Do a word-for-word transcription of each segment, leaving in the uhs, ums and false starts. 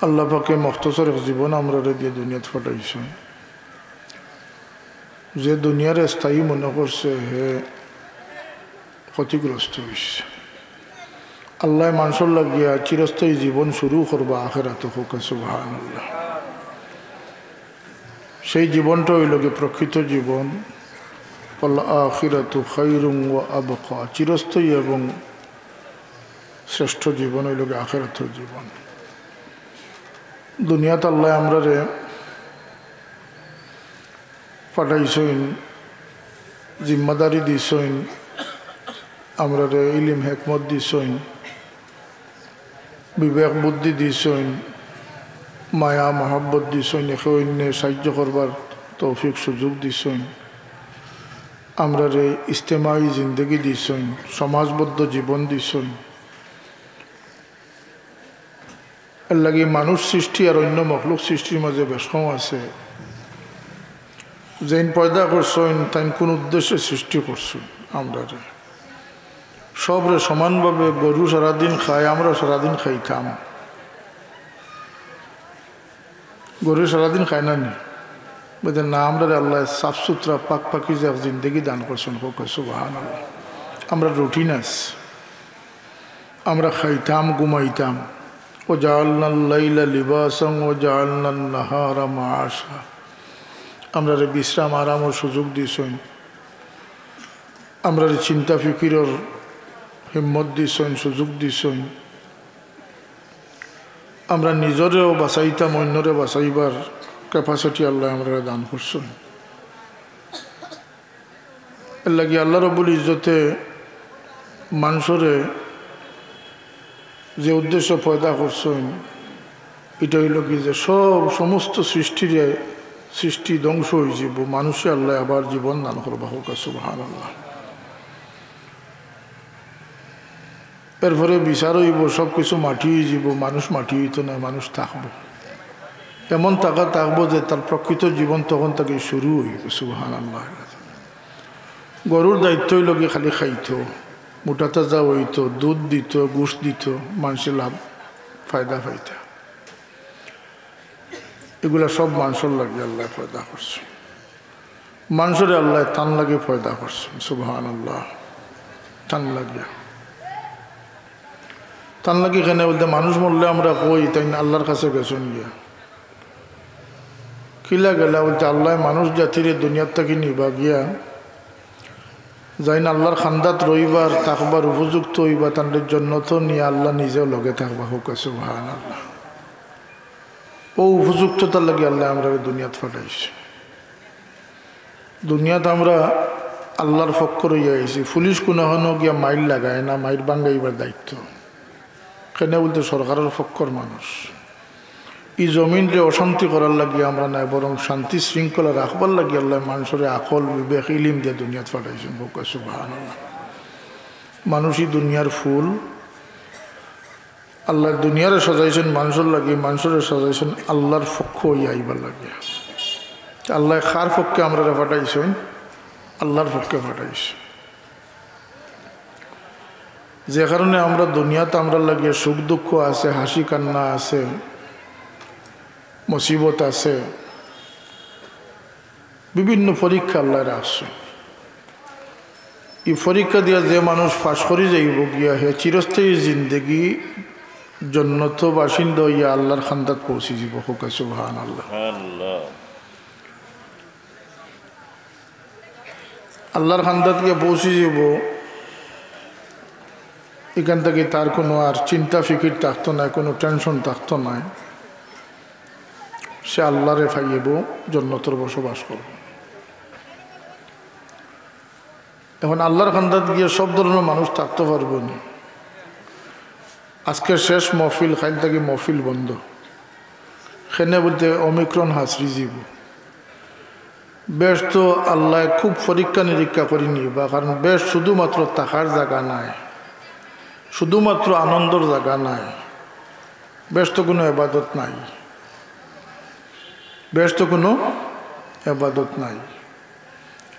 আল্লাহ পাকে মখতসর এক জীবন আমরারে দিয়া দুনিয়াত পাঠাইছইন। যে দুনিয়ারে স্থায়ী মনে করছে, হে ক্ষতিগ্রস্ত অইছে। আল্লায় মানষর লাগিয়া চিরস্থায়ী জীবন শুরু করবা আখেরাতো, কউক্কা সুবহানাল্লাহ। সেই জীবনটা অইলো গিয়া প্রকৃত জীবন, ওয়াল আখিরাতু খায়রুন ওয়া আবকা, চিরস্থায়ী এবং শ্রেষ্ঠ জীবন অইলো গিয়া আখেরাতর জীবন। দুনিয়াত আল্লায় আমরারে পাঠাইছইন, জিম্মাদারি দিছইন, আমরারে ইলিম হেকমত দিছইন, বিবেক বুদ্ধি দিছইন, মায়া মহব্বত দিছইন, একে অইন্যে সাহায্য করবার তৌফিক সুযোগ দিছইন, আমরারে ইজতেমায়ী জিন্দেগি দিছইন, সমাজবদ্ধ জীবন দিছইন। এরলাগি মানুষ সৃষ্টি আর অইন্য মখলুক সৃষ্টির মাঝে বেশ কম আছে। যেইন পয়দা করছইন, তাইন কুন উদ্দেশ্যে সৃষ্টি করছইন আমরারে? সবরে সমানভাবে গরু সারাদিন খায়, আমরা সারাদিন খাইতাম। গরু সারাদিন খায় না নি? বুঝলেন না, আমরারে আল্লায় সাফ সুতরা পাক পাকিজা এক জিন্দেগি দান করছইন, কউক্কা সুবহানাল্লাহ। আমরা রুটিন আছে, আমরা খাইতাম, ঘুমাইতাম। ওয়া জাআলনাল লাইলা লিবাসান ওয়া জাআলনান নাহারা মাআশা। আমরারে বিশ্রাম আরামর সুযোগ দিছইন, আমরারে চিন্তা ফিকিরর হিম্মত দিছইন, সুযোগ দিছইন। আমরা নিজরেও বাঁচাইতাম, অইন্যরে বাঁচাইবার capacity আল্লায় আমরারে দান করছইন। এরলাগি আল্লাহ রব্বুল ইজ্জতে মানষরে যে উদ্দেশ্যে পয়দা করছইন, ইটা অইলো কি যে সব সমস্ত সৃষ্টিরে, সৃষ্টি ধ্বংস অইযিবো, মানষে আল্লায় আবার জীবন দান করবা, কউক্কা সুবহানাল্লাহ। এরপরে বিচার অইবো, সব কিছু মাটি অইযিবো, মানুষ মাটি অইতো নায়, মানুষ থাকবো। এমন থাকা থাকবো যে তার প্রকৃত জীবন তখন থাকি শুরু অইবো, সুবহানাল্লাহ। গরুর দায়িত্ব অইলো কি খালি খাইতো, মোটা তাজা অইতো, দুধ দিতো, গোশত দিতো, মানষে লাভ ফায়দা পাইতা। ইগুলা সব মানষর লাগি আল্লায় পয়দা করছইন। মানষরে আল্লায় তান লাগি পয়দা করছইন, সুবহানাল্লাহ। তান লাগিয়া। তান লাগি কেনে বুলতে, মানুষ মরলে আমরা কই, তাইন আল্লার কাছে গেছইন গিয়া। কিলা গেলা বুলতে, আল্লায় মানুষ জাতিরে দুনিয়ার থাকি নিবা গিয়া, যেইন আল্লার খান্দাত রইবার, থাকবার উপযুক্ত অইবা, তানরে জন্নতো নিয়া আল্লা নিজেও লগে থাকবা। কউক্কা সুবহানাল্লাহ। অউ উপযুক্ততার লাগি আল্লায় আমরারে দুনিয়াত পাঠাইছইন। দুনিয়াত আমরা আল্লার পক্ষ লইয়া আইছি। পুলিশ কুনু অখানো গিয়া মাইর লাগায় না, মাইর ভাঙ্গাইবার দায়িত্ব। কেনে বুলতে সরকারর পক্ষর মানুষ। ই জমিনরে অশান্তি করার লাগি আমরা নায়, বরং শান্তি শৃঙ্খলা রাখবার লাগি আল্লায় মানষরে আকল, বিবেক, ইলিম দিয়া দুনিয়াত পাঠাইছইন। কউক্কা সুবহানাল্লাহ। মানুষ ই দুনিয়ার ফুল, আল্লায় দুনিয়ারে সাজাইছইন মানষর লাগি, মানষরে সাজাইছইন আল্লার পক্ষ অইয়া আইবার লাগি। আল্লায় কার পক্ষে আমরারে পাঠাইছইন? আল্লার পক্ষে পাঠাইছইন। যে কারণে আমরা দুনিয়াত আমরার লাগি সুখ দুঃখ আছে, হাসি কান্না আছে, মুসিবত আছে, বিভিন্ন পরীক্ষা আল্লায় রাখছইন। ই পরীক্ষা দিয়া যে মানুষ পাশ করি যাইবো গিয়া, হে চিরস্থায়ী জিন্দেগি জন্নতো বাসিন্দা অইয়া আল্লার খান্দাত পৌঁছি যিবো। কউক্কা সুবহানাল্লাহ। আল্লাহ। আল্লার খান্দাত গিয়া পৌঁছি যিবো, ইখান থাকি তার কুনু আর চিন্তা ফিকির থাকতো নায়, কুনু tension থাকতো নায়। সে আল্লারে পাইবো, জন্নতর বসবাস করবো। এখন আল্লার খান্দাত গিয়া সব ধরনর মানুষ থাকতো পারবো নি। আজকে শেষ মহফিল, কাইল থাকি মহফিল বন্ধ। কেনে বুলতে Omicron হাছরি যিবো। বেহেস্তো আল্লায় খুব পরীক্ষা নিরীক্ষা করি নিবা, কারণ বেহেস্ত শুধুমাত্র থাকার জাগা নায়, শুধুমাত্র আনন্দর জাগা নায়। বেহেস্তো কুনু এবাদত নাই, বেহেস্তো কুনু এবাদত নাই।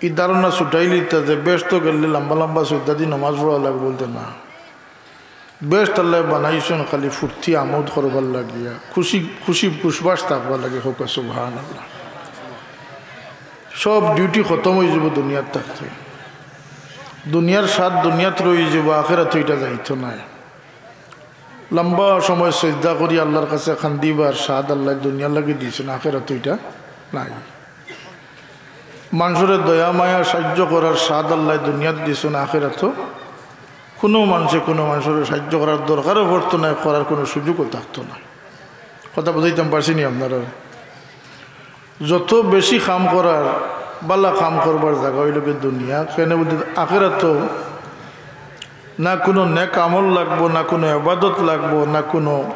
ই ধারণা ছুটাইলিতা যে বেহেস্তো গেলে লম্বা লম্বা সইজদা দি নমাজ পড়া লাগবো, বুলতে না। বেহেশত আল্লায় বানাইছইন খালি ফুর্তি আমোদ করবার লাগিয়া, খুশি খুশি খুশবাস থাকবার লাগি। কউক্কা সুবহানাল্লাহ। সব ডিউটি খতম অইযিবো দুনিয়াত থাকতে। দুনিয়ার স্বাদ দুনিয়াত রইযিবো, আখেরাতো ইটা যাইতো নায়। লম্বা সময় সইজদা করি আল্লার কাছে কান্দিবার স্বাদ আল্লায় দুনিয়ার লাগি দিছইন, আখেরাতো ইটা নাই। মানষরে দয়া মায়া সাইয্য করার স্বাদ আল্লায় দুনিয়াত দিছইন, আখেরাতো কুনু মানষে কুনু মানষরে সাইয্য করার দরকারও পড়তো নায়, করার কুনু সুযোগও থাকতো নায়। কথা বুঝাইতাম পারছি নি আপনারারে? যত বেশি কাম করার, বালা কাম করবার জাগা অইলো গি দুনিয়া, কেনে বুঝতে আখেরাতো না কুনু নেক আমল লাগবো, না কুনু ইবাদত লাগবো, না কুনু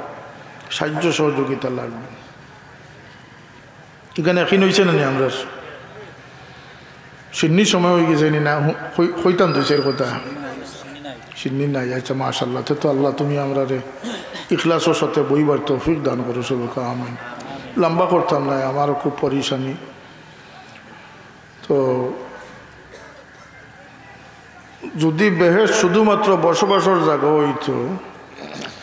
সাইয্য সহযোগিতা লাগবো। ইখান একিন অইছে না নি আমরার? শিন্নির সময় অইগেছে নি না? কই-, কইতাম তো ইসের কথা। শিন্নি নাই, আচ্ছা, মাশাআল্লাহ। তে তো আল্লাহ তুমি আমরারে ইখলাসর সাথে বইবার তৌফিক দান করো সবকে, আমিন। লম্বা করতাম নায়, আমারও খুব পরেশানি। তো যুদি বেহেশত শুধুমাত্র বসবাসর জাগা অইতো,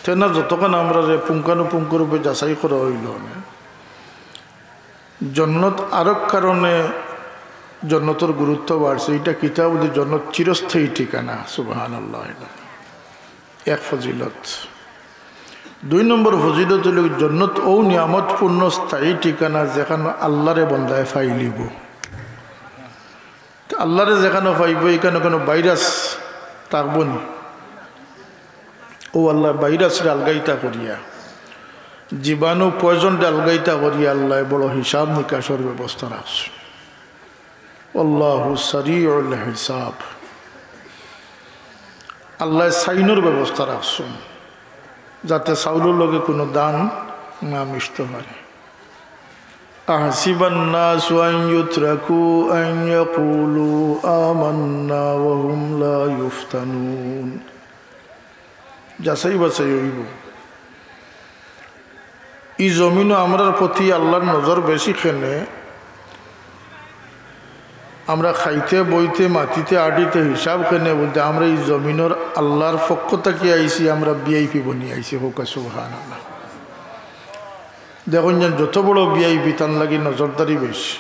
তে না যতখান আমরারে পুঙ্খানুপুঙ্খ রূপে যাচাই করা অইলো না। জন্নত আরক কারণে জন্নতর গুরুত্ব বাড়ছে। ইটা কিতা বুঝি? জন্নত চিরস্থায়ী ঠিকানা। সুবহানাল্লাহ। এক ফজিলত। দুই নম্বর ফজিলত অইলো জন্নত অউ নিয়ামতপূর্ণ স্থায়ী ঠিকানা যেখান আল্লারে বন্দায় পাইলিবো। তে আল্লারে যেখানো পাইবো, ইখানো কুনু ভাইরাস থাকবো নি? অউ আল্লায় ভাইরাসরে আলগাইতা করিয়া, জীবাণু পয়জনরে আলগাইতা করিয়া আল্লায় বড় হিসাব নিকাশর ব্যবস্থা রাখছইন। আল্লাহু সারিউল হিসাব। আল্লায় সাইনর ব্যবস্থা রাখছইন, যাতে চাউলর লগে কুনু ধান না মিশতে পারে। أحسب الناس أن يتركوا أن يقولوا آمنا وهم لا يفتنون। যাচাই বাছাই অইবো। ই জমিনো আমরার প্রতি আল্লার নজর বেশি কেনে? আমরা খাইতে, বইতে, মাতিতে, আটিতে হিসাব কেনে বুঝতে আমরা ই জমিনর আল্লার পক্ষ থাকি আইছি, আমরা ভিআইপি বনি আইছি। কউক্কা সুবহানাল্লাহ। দেখইন যেন যত বড় ভিআইপি তান লাগি নজরদারি বেশ,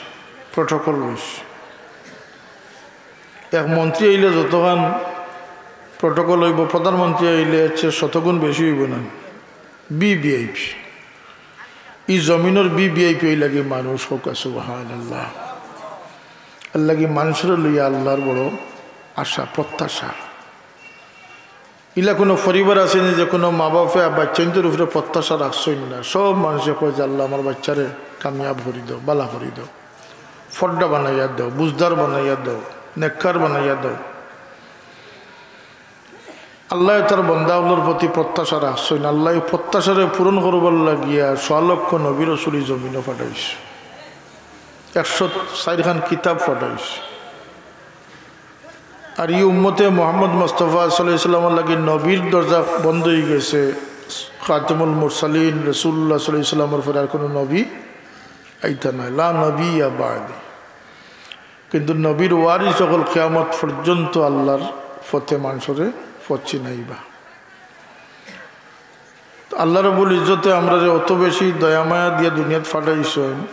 প্রটোকল বেশ। এক মন্ত্রী আইলে যতখান প্রটোকল অইবো, প্রধানমন্ত্রী আইলে এর চেয়ে শতগুণ বেশি অইবো না? ভিভিআইপি। ই জমিনর ভিভিআইপি অইলা গি মানুষ। কউক্কা সুবহানাল্লাহ। এর লাগি মানষরে লইয়া আল্লার বড় আশা, প্রত্যাশা। ইলা কুনু পরিবার আছে নি যে কুনু মা বাপে বাচ্চাইন্তর উপরে প্রত্যাশা রাখছইন না? সব মানষে কয় যে, "আল্লাহ, আমার বাচ্চারে কামিয়াব করি দেও, বালা করি দেও, ফড্ডা বানাইয়া দেও, বুঝদার বানাইয়া দেও, নেককার বানাইয়া দেও।" আল্লায় তার বন্দা অকলর প্রতি প্রত্যাশা রাখছইন। আল্লায় প্রত্যাশারে পূরণ করবার লাগিয়া সোয়া লক্ষ নবী রসুল ই জমিনো পাঠাইছইন, একশো চাইরখান কিতাব পাঠাইছইন। আর ই উম্মতে মোহাম্মদ মুস্তাফা সাল্লাল্লাহু আলাইহি ওয়াসাল্লামর লাগি নবীর দরজা বন্ধ অইগেছে। খাতামুল মুরসালিন রাসূলুল্লাহ সাল্লাল্লাহু আলাইহি ওয়াসাল্লামর পরে আর কুনু নবী আইতা নায়, লা নবিয়্যা বা'দি। কিন্তু নবীর ওয়ারিস অকল কিয়ামত পর্যন্ত আল্লার পথে মানষরে পথ চিনাইবা। তো আল্লাহ রাব্বুল ইজ্জতে আমরারে অত বেশি দয়া মায়া দিয়া দুনিয়াত পাঠাইছইন,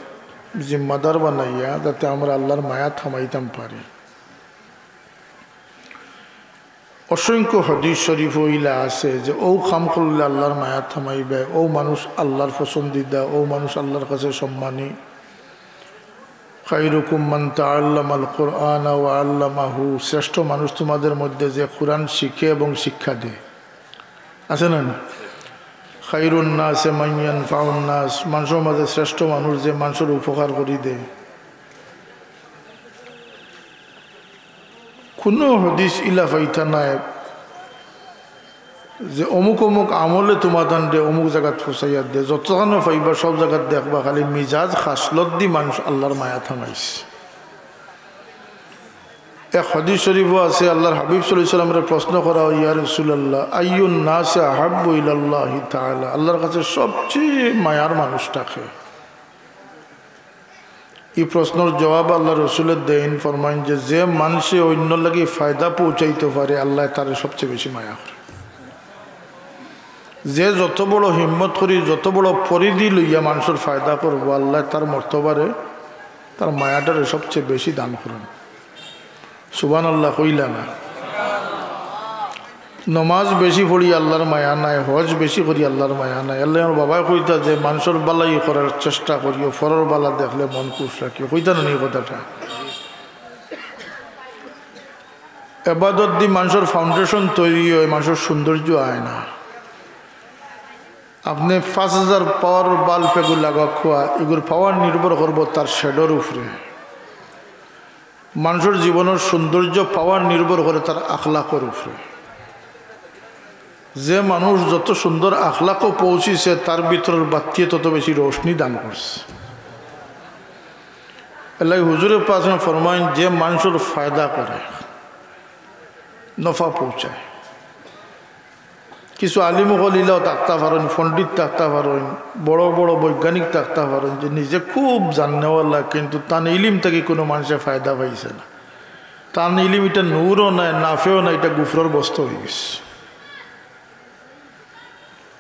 জিম্মাদার বানাইয়া, যাতে আমরা আল্লার মায়াত হামাইতাম পারি। অসংখ্য হাদিস শরীফো ইলা আছে যে অউ কাম করলে আল্লার মায়াত হামাইবা, অউ মানুষ আল্লার পছন্দিদা, অউ মানুষ আল্লার কাছে সম্মানী। খায়রুকুম মান তাআল্লামাল কুরআনা ওয়া আল্লামাহু, শ্রেষ্ঠ মানুষ তোমাদের মধ্যে যে কুরআন শিখে এবং শিক্ষা দেয়। আছে না না? খায়রুন নাসি মান ইয়ানফাউন নাস, মানষর মাঝে শ্রেষ্ঠ মানুষ যে মানষর উপকার করি দেয়। কুনু হাদিস ইলা পাইতা নায় যে অমুক অমুক আমলে তোমাতানরে অমুক জাগাত পৌঁছাইয়া দে। যতখানো পাইবা সব জাগাত দেখবা খালি মিজাজ খাসলত দি মানুষ আল্লার মায়াত হামাইছে। এক হাদিস শরীফো আছে, আল্লার হাবিব সাল্লাল্লাহু আলাইহি ওয়াসাল্লামরে প্রশ্ন করা অয়, "ইয়া রাসূলুল্লাহ, আইয়ুন নাসি আহাব্বু ইলাল্লাহি তাআলা?" আল্লার কাছে সবচেয়ে মায়ার মানুষটা কে? ই প্রশ্নর জবাব আল্লার রসুলে দেইন, ফরমাইন যে, যে মানষে অইন্যর লাগি ফায়দা পৌঁছাইতো পারে, আল্লায় তারে সবচেয়ে বেশি মায়া করে। যে যত বড় হিম্মত করি, যত বড় পরিধি লইয়া মানষর ফায়দা করবো, আল্লায় তার মর্তবারে, তার মায়াটারে সবচেয়ে বেশি দান করইন। সুবহানাল্লাহ কইলা না? নমাজ বেশি পড়ি আল্লার মায়া নাই, হজ বেশি করি আল্লার মায়া নাই। এরলাগি আমার বাবায় কইতা যে মানষর বালাই করার চেষ্টা করিও, পরর বালা দেখলে মন খুশ রাখিও, কইতা না নি কথাটা? এবাদত দি মানষর foundation তৈরি অয়, মানষর সৌন্দর্য আয় না। আপনে পাঁচ হাজার power bulb এগু লাগাউক্কা, ইগুর power নির্ভর করবো তার shade-অর উপরে। মানষর জীবনর সৌন্দর্য power নির্ভর করে তার আখলাকর উপরে। যে মানুষ যত সুন্দর আখলাকো পৌঁছিছে, তার ভিতরর বাত্তিয়ে তত বেশি রোশনি দান করছে। এরলাগি হুজুরে পাক ফরমাইন, যে মানষর ফায়দা করে, নফা পৌঁছায়। কিছু আলিম অকল ইলাও থাকতা পারইন, পণ্ডিত থাকতা পারইন, বড় বড় বৈজ্ঞানিক থাকতা পারইন, যে নিজে খুব জাননেওয়ালা, কিন্তু তান ইলিম থাকি কুনু মানষে ফায়দা পাইছে না। তান ইলিম ইটা নূরও নায়, নাফেও নায়, ইটা গুফরর বস্তা অইগেছে।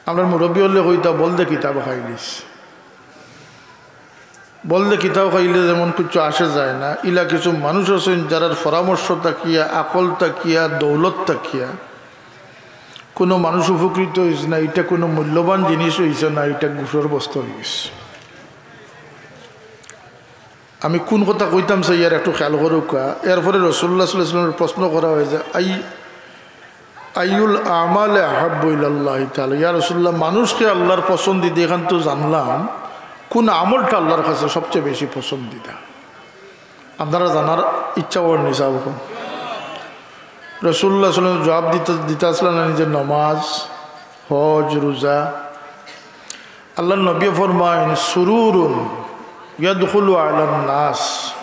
আমরার মুরব্বি অকলে কইতা, "বলদে কিতাব খাইলিস।" বলদে কিতাব খাইলে যেমন কিচ্ছু আসে যায় না, ইলা কিছু মানুষ আছইন যারার পরামর্শ থাকিয়া, আকল থাকিয়া, দৌলত থাকিয়া কুনু মানুষ উপকৃত অইছে না, ইটা কুনু মূল্যবান জিনিস অইছে না, ইটা গুফরর বস্তা অইগেছে। আমি কুন কথা কইতাম চাইয়ার একটু খেয়াল করউক্কা। এরপরে রাসূলুল্লাহ সাল্লাল্লাহু আলাইহি ওয়াসাল্লামরে প্রশ্ন করা অয় যে, "আই-, আইয়ুল আমালে আহাব্বু ইলাল্লাহি তাআলা?" ইয়া রাসূলুল্লাহ, মানুষকে আল্লার পছন্দিদা, ইখান তো জানলাম, কুন আমলটা আল্লার কাছে সবচেয়ে বেশি পছন্দিদা? আপনারা জানার ইচ্ছা অর নি সাব অকল? রাসূলুল্লাহ সাল্লাল্লাহু আলাইহি ওয়াসাল্লাম জবাব দিতা, দিতা আছলা না নিজে, নমাজ, হজ, রোজা। আল্লার নবী ফরমাইন, "সুরুরুন ইয়াদখুলু আলান নাস।"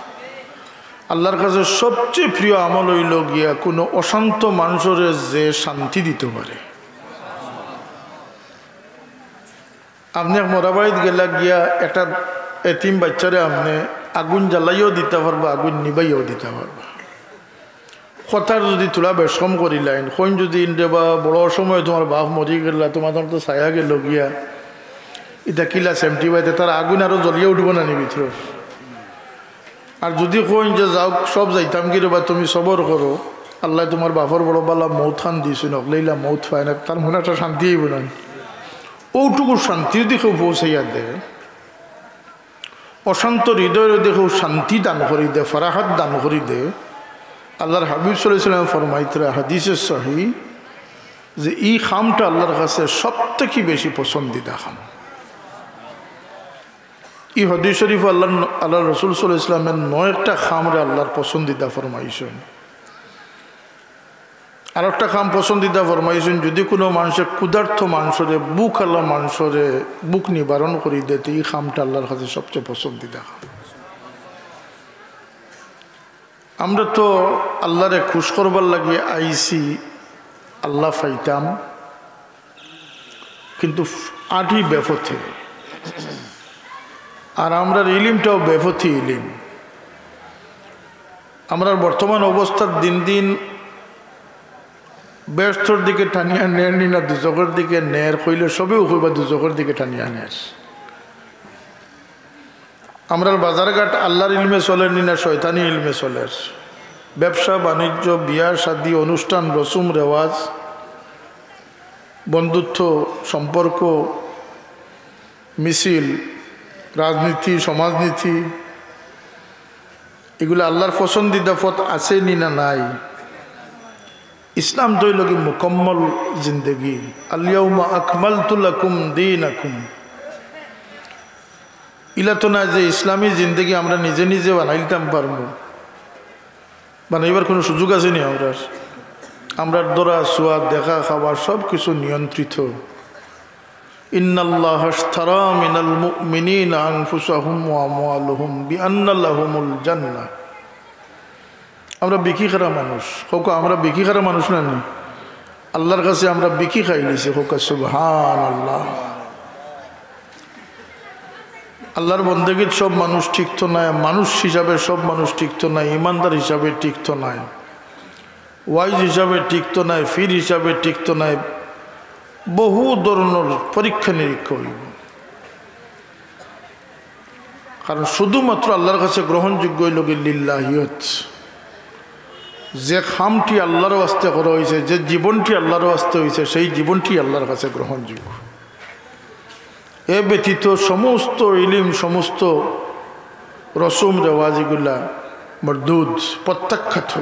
আল্লার কাছে সবচেয়ে প্রিয় আমল অইলো গিয়া কুনু অশান্ত মানষরে যে শান্তি দিতো পারে। আপনে এক মরা বাড়িত গেলা গিয়া একটা এতিম বাইচ্চারে আপনে আগুন জ্বালাইয়াও দিতা পারবা, আগুন নিবাইয়াও দিতা পারবা। কথার যুদি থুড়া বেশকম করিলাইন, কইন যুদি, "ইন্দ্রে বা, বড় অসময়ে তুমার বাফ মরি গেলা, তুমার তো ছায়া গেলো গিয়া, ইতা কিলা সেমটি বাইতে, তার আগুন আরো জ্বলিয়া উঠবো না নি ভিতরর?" আর যুদি কইন যে, "যাউক, সব যাইতাম গি রে বা, তুমি সবর করো, আল্লায় তুমার বাফর বড় বালা মউত খান দিছইন, অকলে ইলা মউত পায় না", তার মনে একটা শান্তি অইবো না নি? অউটুকু শান্তি যুদি কেউ পৌঁছাইয়া দেয়, অশান্ত হৃদয়রে যুদি কেউ শান্তি দান করি দে, ফারাহাত দান করি দে, আল্লার হাবিব সাল্লাল্লাহু আলাইহি ওয়াসাল্লাম ফরমাইতরা হাদিসে সহি যে ই কামটা আল্লার কাছে সব থাকি বেশি পছন্দিদা কাম। ই হাদিস শরিফো আল্লার, আল্লার রাসূল সাল্লাল্লাহু আলাইহি ওয়াসাল্লামে নয়টা কামরে আল্লার পছন্দিদা ফরমাইছইন। আরোকটা কাম পছন্দিদা ফরমাইছইন, যুদি কুনু মানষে ক্ষুধার্ত মানষরে, ভুকআলা মানষরে ভুক নিবারণ করি দে, তে ই কামটা আল্লার কাছে সবচেয়ে পছন্দিদা কাম। আমরা তো আল্লারে খুশ করবার লাগি আইছি, আল্লা পাইতাম, কিন্তু আটি বেপথে। আর আমরার ইলিমটাও বেপথি ইলিম। আমরার বর্তমান অবস্থাত দিন দিন বেহেস্তর দিকে টানিয়া নের নি না দুজখর দিকে নের, কইলে সবেউ কইবা দুজখর দিকে টানিয়া নের। আমরার বাজারঘাট আল্লার ইলমে চলের নি না শয়তানি ইলমে চলের? ব্যবসা বাণিজ্য, বিয়া শাদী, অনুষ্ঠান, রসুম রেওয়াজ, বন্ধুত্ব, সম্পর্ক, মিছিল, রাজনীতি, সমাজনীতি, ইগুলা আল্লার পছন্দিদা পথ আছে নি না নাই? ইসলাম তো অইলো গি মুকম্মল জিন্দেগি। আল ইয়াউমা আকমালতু লাকুম দীনাকুম। ইলা তো না যে ইসলামী জিন্দেগি আমরা নিজে নিজে বানাইতাম পারমু, বানাইবার কুনু সুযোগ আছে নি আমরার? আমরার ধরা, ছোয়া, দেখা, খাওয়া সব কিছু নিয়ন্ত্রিত। ইন্নাল্লাহা আশতারা মিনাল মুমিনিনা আনফুসাহুম ওয়া আমওয়ালাহুম বিআন্না লাহুমুল জান্নাহ। আমরা বিকি খারা মানুষ। কউক্কা, আমরা বিকি খারা মানুষ না নি? আল্লার কাছে আমরা বিকি খাইলিছি। কউক্কা সুবহানাল্লাহ। আল্লার বন্দেগীত সব মানুষ টিকতো নায়, মানুষ হিসাবে সব মানুষ টিকতো নায়, ইমানদার হিসাবে টিকতো নায়, ওয়াইজ হিসাবে টিকতো নায়, পীর হিসাবে টিকতো নায়, বহু ধরনর পরীক্ষা নিরীক্ষা অইবো। কারণ শুধুমাত্র আল্লাহর কাছে গ্রহণযোগ্য অইলো গি লিল্লাহিয়ত। যে কামটি আল্লাহর ওয়াস্তে করা অইছে, যে জীবনটি আল্লাহর ওয়াস্তে অইছে, সেই জীবনটি আল্লাহর কাছে গ্রহণযোগ্য। এ ব্যতীত সমস্ত ইলিম, সমস্ত রসুম রেওয়াজ ইগুলা মরদুদ, প্রত্যাখ্যাত।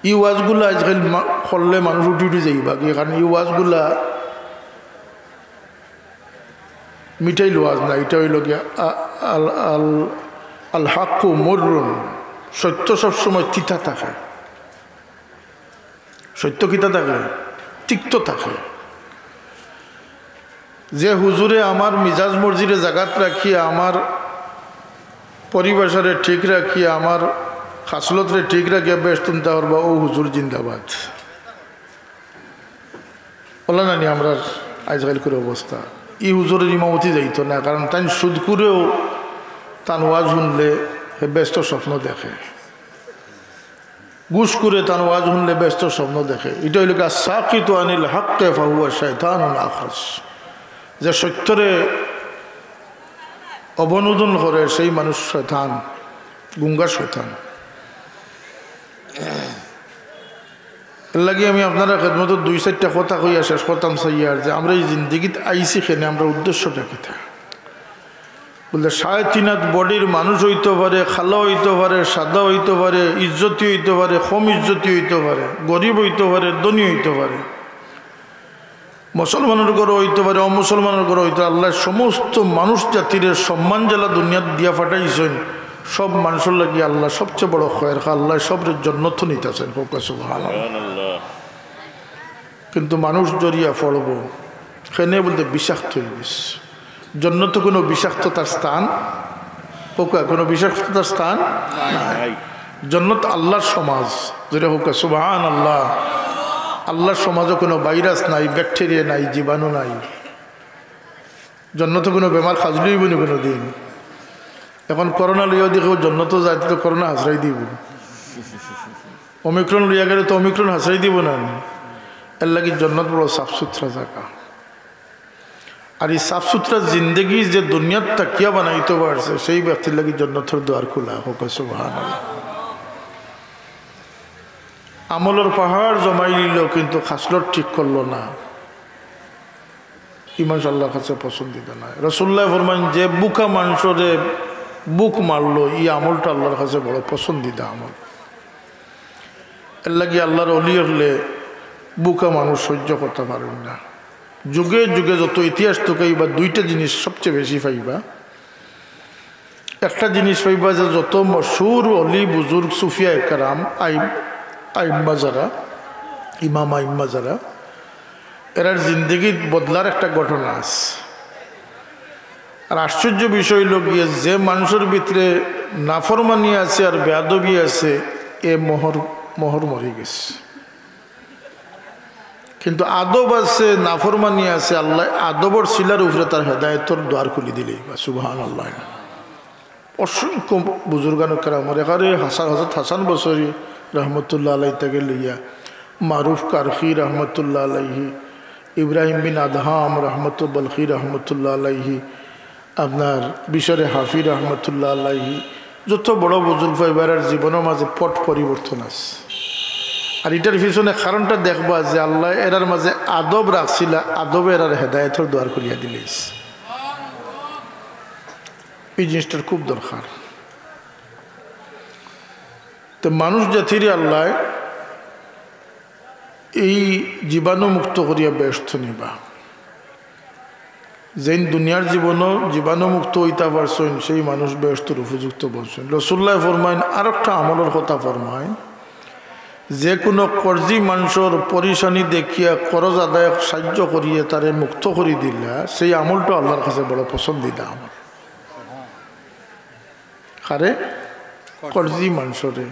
ই ওয়াজগুলা আজকাল মা-, করলে মানুষ উঠি উঠি যাইবা গি, কারণ ই ওয়াজগুলা মিঠাইল ওয়াজ না, ইটা অইলো গিয়া আ-, আল, আল, আল হাক্কু মুররুন, সত্য সবসময় তিতা থাকে। সত্য কিতা থাকে? তিক্ত থাকে। যে হুজুরে আমার মিজাজ মর্জিরে জাগাত রাখিয়া, আমার পরিভাষারে ঠিক রাখিয়া, আমার খাসলতরে ঠিক রাখিয়া বেহেস্ত নিতা পারবা, অউ হুজুর জিন্দাবাদ। অলা নানি আমরার আইজকাইলকুর অবস্থা। ই হুজুরর ইমামতি যাইতো না, কারণ তাইন সুদ করেও তান ওয়াজ হুনলে হে বেহেস্ত স্বপ্ন দেখে। ঘুষ করে তান ওয়াজ হুনলে বেহেস্ত স্বপ্ন দেখে। ইটা অইলো গি, "আস-সাকিতু আনিল হাক্কে ফাহুয়া শায়তানুন আখরাস।" যে সত্যরে অবনোদন করে, সেই মানুষ শয়তান, গুঙ্গা শয়তান। এর লাগি আমি আপনারার খেদমতো দুই চাইরটা কথা কইয়া শেষ করতাম চাইয়ার যে আমরা ই জিন্দেগিত আইছি কেনে, আমরার উদ্দেশ্যটা কিতা? বুলে, সাড়ে তিন হাত বডির মানুষ অইতো পারে, কালা অইতো পারে, সাদা অইতো পারে, ইজ্জতি অইতো পারে, কম ইজ্জতি অইতো পারে, গরিব অইতো পারে, ধনী অইতো পারে, মুসলমানর ঘরো অইতো পারে, অমুসলমানর ঘরো অইতো পারে। আল্লায় সমস্ত মানুষ জাতিরে সম্মান যেলা দুনিয়াত দিয়া পাঠাইছইন, সব মানুষর লাগি আল্লায় সবচে বড় খয়ের খা, আল্লায় সবরে জন্নতো নিতাছইন। কউক্কা সুবহানাল্লাহ। কিন্তু মানুষ জরিয়া পড়বো, কেনে বুলতে বিষাক্ত অইগেছে। জন্নত কুনু বিষাক্ততার স্থান? কউক্কা, কুনু বিষাক্ততার স্থান নাই। জন্নত আল্লাহর সমাজ, জোরে কউক্কা সুবহানাল্লাহ। আল্লাহর সমাজো কুনু ভাইরাস নাই, ব্যাকটেরিয়া নাই, জীবাণু নাই। জন্নতো কুনু বেমার খাজলি অইবো নি কুনু দিন? এখন করোনা লইয়া দেখো জন্নতো যাইতে তো করোনা হাসরাই দিবো। ওমিক্রন লইয়া গেলে তো ওমিক্রন হাসরাই দিবো না নি? এর লাগি জন্নত বড় সাফ সুতরা জাগা। আর ই সাফ সুতরা জিন্দেগি যে দুনিয়াত থাকিয়া বানাইতো পারছে, সেই ব্যক্তির লাগি জন্নতর দুয়ার খোলা। কউক্কা সুবহানাল্লাহ। আমলর পাহাড় জমাইলিলো, কিন্তু খাসলত ঠিক করলো না। ই মানুষ আল্লাহর কাছে পছন্দিদা নায়। রাসুলুল্লায় ফরমাইন, যে বুকা মানষরে বুক মারলো, ই আমলটা আল্লাহর কাছে বড় পছন্দিদা আমল। এর লাগি আল্লাহর অলি অকলে বুকা মানুষ সইজ্য করতা পারইন না। যুগে যুগে যত ইতিহাস তুকাইবা, দুইটা জিনিস সবচে বেশি পাইবা। একটা জিনিস পাইবা যে যত মশহুর অলি, বুজুর্গ, সুফিয়া একরাম, আইম-, আইম্মা যারা, ইমাম আইম্মা যারা, এরার জিন্দেগিত বদলার একটা ঘটনা আছে। আর আশ্চর্য বিষয় অইলো গিয়া, যে মানষর ভিতরে নাফরমানি আছে আর বেয়াদবি আছে, এ মোহর, মোহর মরি গেছে। কিন্তু আদব আছে, নাফরমানি আছে, আল্লায় আদবর ছিলার উপরে তার হেদায়েতর দুয়ার খুলি দিলে, সুবহানাল্লাহ। অসংখ্য বুজুর্গানে কেরামর, একেবারে হাসান, হযরত হাসান বসরি রহমতুল্লাহ আলাইহি থাকি লইয়া, মারুফ কারখি রহমতুল্লাহ আলাইহি, ইব্রাহিম বিন আদহাম রহমতুল বলখি রহমতুল্লাহ আলাইহি, আপনার বিশরে হাফি রহমতুল্লাহ আলাইহি, যত বড় বুজুর্গ পাইবা, এরার জীবনর মাঝে পট পরিবর্তন আছে। আর ইটার পিছনে কারণটা দেখবা যে আল্লায় এরার মাঝে আদব রাখছিলা, আদবে এরার হেদায়েতর দুয়ার খুলিয়া দিলাইছে। ই জিনিসটার খুব দরকার। তো মানুষ জাতিরে আল্লায় এই জীবাণুমুক্ত করিয়া বেহেস্ত নিবা। যেইন দুনিয়ার জীবনও জীবাণুমুক্ত অইতা পারছইন, সেই মানুষ বেহেস্তর উপযুক্ত বনছইন। রাসুলুল্লায় ফরমাইন, আরোকটা আমলর কথা ফরমাইন, যে কুনু কর্জি মানষর পরিশানি দেখিয়া করজ আদায় সাইয্য করিয়া তারে মুক্ত করি দিলা, সেই আমলটা আল্লাহর কাছে বড় পছন্দিদা আমল। কারে? কর্জি মানষরে।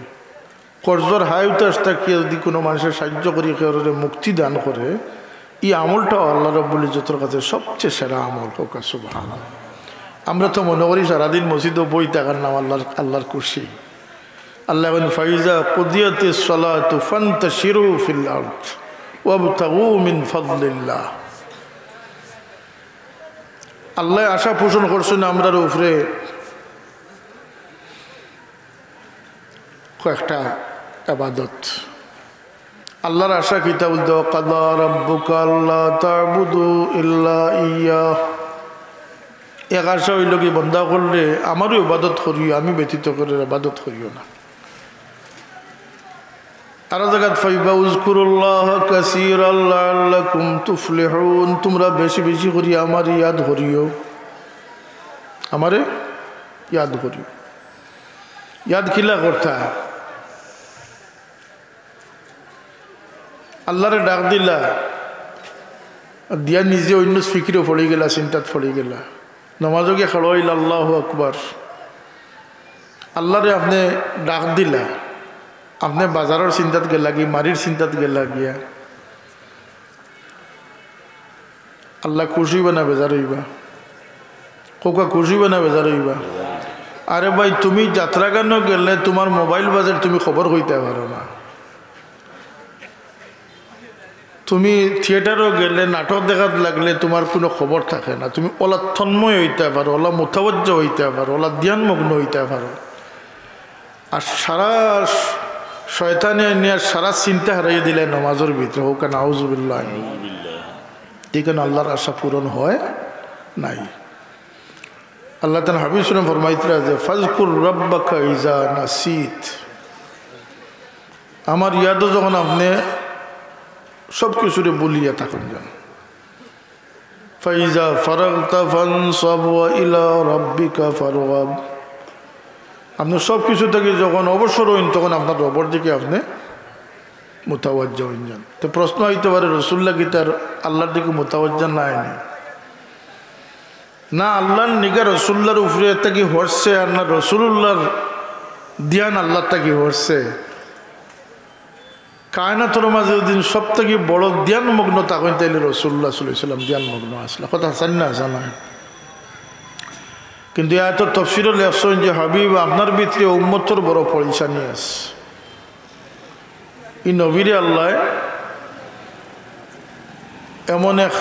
কর্জর হায় উতাস থাকিয়া যুদি কুনু মানষে সাইয্য করি কেউরে মুক্তি দান করে, ই আমলটাও আল্লাহ রব্বুল ইজ্জতর কাছে সবচে সেরা আমল। কউক্কা সুবহানাল্লাহ। আমরা তো মনো করি সারাদিন মসজিদো বই থাকার নাম আল্লাহর, আল্লাহর খুশি। আল্লায় কইন, "ফাইজা কুদিয়াতিস সালাতু ফান্তাশিরু ফিল আরদ।" وابتغوا من فضل الله। আল্লায় আশা পোষণ করছইন আমরার উপরে কয়েকটা ইবাদত। আল্লার আশা কিতা বলতে, وقضى ربك ألا تعبدوا إلا إياه। এক আশা অইলো কি, বন্দা অকলরে আমারউ ইবাদত করিও, আমি ব্যতীত কেউর ইবাদত করিও না। আরো জাগাত পাইবা, اذكروا الله كثيرا لعلكم تفلحون। তুমরা বেশি বেশি করি আমারে ইয়াদ করিও, আমারে ইয়াদ করিও। ইয়াদ কিলা করতা? আল্লারে ডাক দিলা, দিয়া নিজে অইন্য ফিকিরো পড়ি গেলা, চিন্তাত পড়ি গেলা। নমাজো গিয়া খাড়া অইলা, আল্লাহু আকবার। আল্লারে আপনে ডাক দিলা, আপনে বাজারর চিন্তাত গেলা গি, মারির চিন্তাত গেলা গিয়া। আল্লা খুশি অইবা না বেজার অইবা? কউক্কা, খুশি অইবা না বেজার অইবা? আরে ভাই, তুমি যাত্রাখানো গেলে তুমার মোবাইল বাজের, তুমি খবর কইতায় পারো না। তুমি থিয়েটারো গেলে, নাটক দেখাত লাগলে তুমার কুনু খবর থাকে না, তুমি অলা তন্ময় অইতায় পারো, অলা মুতাওয়াজ্জা অইতায় পারো, অলা ধ্যানমগ্ন অইতায় পারো। আর সারা শ-, শয়তানে আনিয়া সারা চিন্তা হারাইয়া দিলে নমাজর ভিতরে, কউক্কা নাউজুবিল্লাহ। এই কারণে আল্লার আশা পূরণ হয় নাই। আল্লা তাআলা হাবিব সাল্লাম ফরমাইতরা যে, فاذكر ربك إذا نسيت। আমার ইয়াদো যখন আপনে সব কিছুরে ভুলিয়া থাকইন যান। فإذا فرغت فانصب وإلى ربك فارغب। আপনে সব কিছু থাকি যখন অবসর অইন, তখন আপনার রবর দিকে আপনে মুতাওয়াজ্জা অইন যান। তো প্রশ্ন অইতে পারে, রসুল্লাহ কিতা আল্লার দিকে মুতাওয়াজ্জা নায় নি? না, আল্লার নিগাহ রসুল্লার উপরে থাকি হরছে, আর না রসুলুল্লার ধ্যান আল্লার থাকি হরছে। কায়নাতর মাঝে যুদি সব থাকি বড় ধ্যানমগ্ন থাকইন, তাইলে রসুলুল্লাহ সাল্লাল্লাহু আলাইহি ওয়াসাল্লাম ধ্যানমগ্ন আছলা। কথা হাছা নি না হাছা নায়? কিন্তু এ আয়াতর তফসিরো লেখছইন যে, হাবিব, আপনার ভিতরে উম্মতর বড় পরেশানি আছে। ই নবীরে আল্লায় এমন এক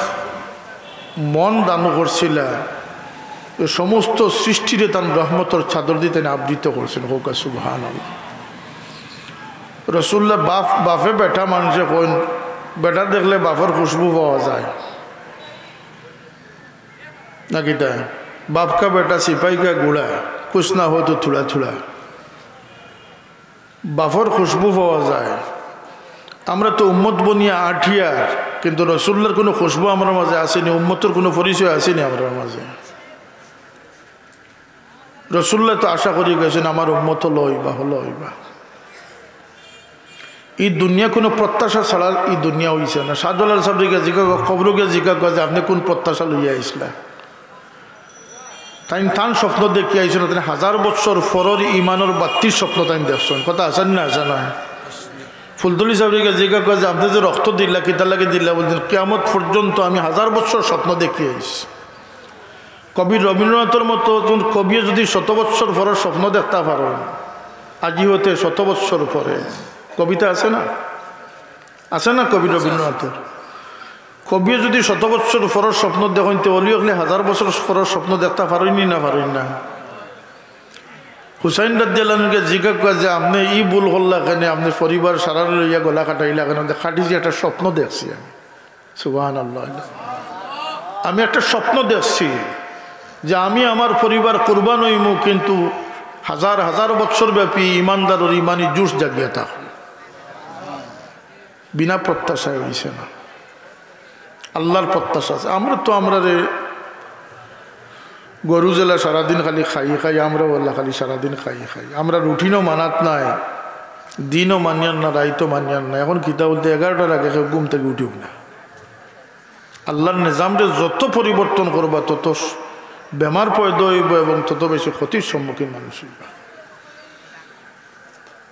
মন দান করছিলা, যে সমস্ত সৃষ্টিরে তান রহমতর চাদর দি তাইন আবৃত করছইন। কউক্কা সুবহানাল্লাহ। রসুল্লাহ বাপ, বাপে বেটা মানষে কইন, বেটা দেখলে বাপর খুশবু পাওয়া যায়। না কিতা? বাপ কা বেটা সিপাহী কা ঘোড়া, কুছ না হো তো থুড়া থুড়া। বাপর খুশবু পাওয়া যায়। আমরা তো উম্মত বনিয়া আটিয়ার, কিন্তু রসুল্লার কুনু খুশবু আমরার মাঝে আছে নি, উম্মতর কুনু পরিচয় আছে নি আমরার মাঝে। রসুল্লায় তো আশা করি গেছইন, আমার উম্মত অলা অইবা, অলা অইবা। ই দুনিয়া কুনু প্রত্যাশা ছাড়া ই দুনিয়া অইছে না। শাহজালাল সাবরে গিয়া জিকাউক্কা, কবরো গিয়া জিকাউক্কা যে, আপনে কুন প্রত্যাশা লইয়া আইছলা? তাইন তান স্বপ্ন দেখিয়া আইছইন না, তাইন হাজার বছর পরর ইমানর বাত্তির স্বপ্ন তাইন দেখছইন। কথা হাছা নি না হাছা নায়? ফুলতলি সাবরে গিয়া জিকাউক্কা যে, আপনে যে রক্ত দিলা, কিতার লাগি দিলা? বলছইন, কিয়ামত পর্যন্ত আমি হাজার বছর স্বপ্ন দেখিয়া আইছি। কবি রবীন্দ্রনাথর মতো একজন কবিয়ে যুদি শত বৎসর পরর স্বপ্ন দেখতা পারইন, আজি হতে শত বৎসর পরে, কবিতা আছে না? আছে না কবি রবীন্দ্রনাথর? কবিয়ে যুদি শত বৎসর পরর স্বপ্ন দেখইন, তে অলি অকলে হাজার বছর পরর স্বপ্ন দেখতা পারইন নি না পারইন না? হুসাইন রাদিয়াল্লাহু আনহুরে জিকাউক্কা যে, আপনে ই ভুল করলা কেনে, আপনে পরিবার সারারে লইয়া গলা কাটাইলা কেনে? খাটিজি একটা স্বপ্ন দেখছি আমি। সুবহানাল্লাহ। আমি একটা স্বপ্ন দেখছি যে আমি আমার পরিবার কুরবান অইমু, কিন্তু হাজার হাজার বৎসর ব্যাপী ইমানদারর ইমানি জোশ জাগিয়া থাকবো। বিনা প্রত্যাশায় অইছে না, আল্লার প্রত্যাশা আছে। আমরা তো আমরারে গরু যেলা সারাদিন খালি খাই খাই, আমরাও অলা খালি সারাদিন খাই খাই। আমরা রুটিনও মানাত নাই, দিনও মানিয়ার না, রাইতও মানিয়ার না। এখন কিতা বলতে, এগারোটার আগে কেউ ঘুম থাকি উঠিও না। আল্লার নিজামরে যত পরিবর্তন করবা, তত স-, বেমার পয়দা অইবো এবং তত বেশি ক্ষতির সম্মুখীন মানুষ অইবা।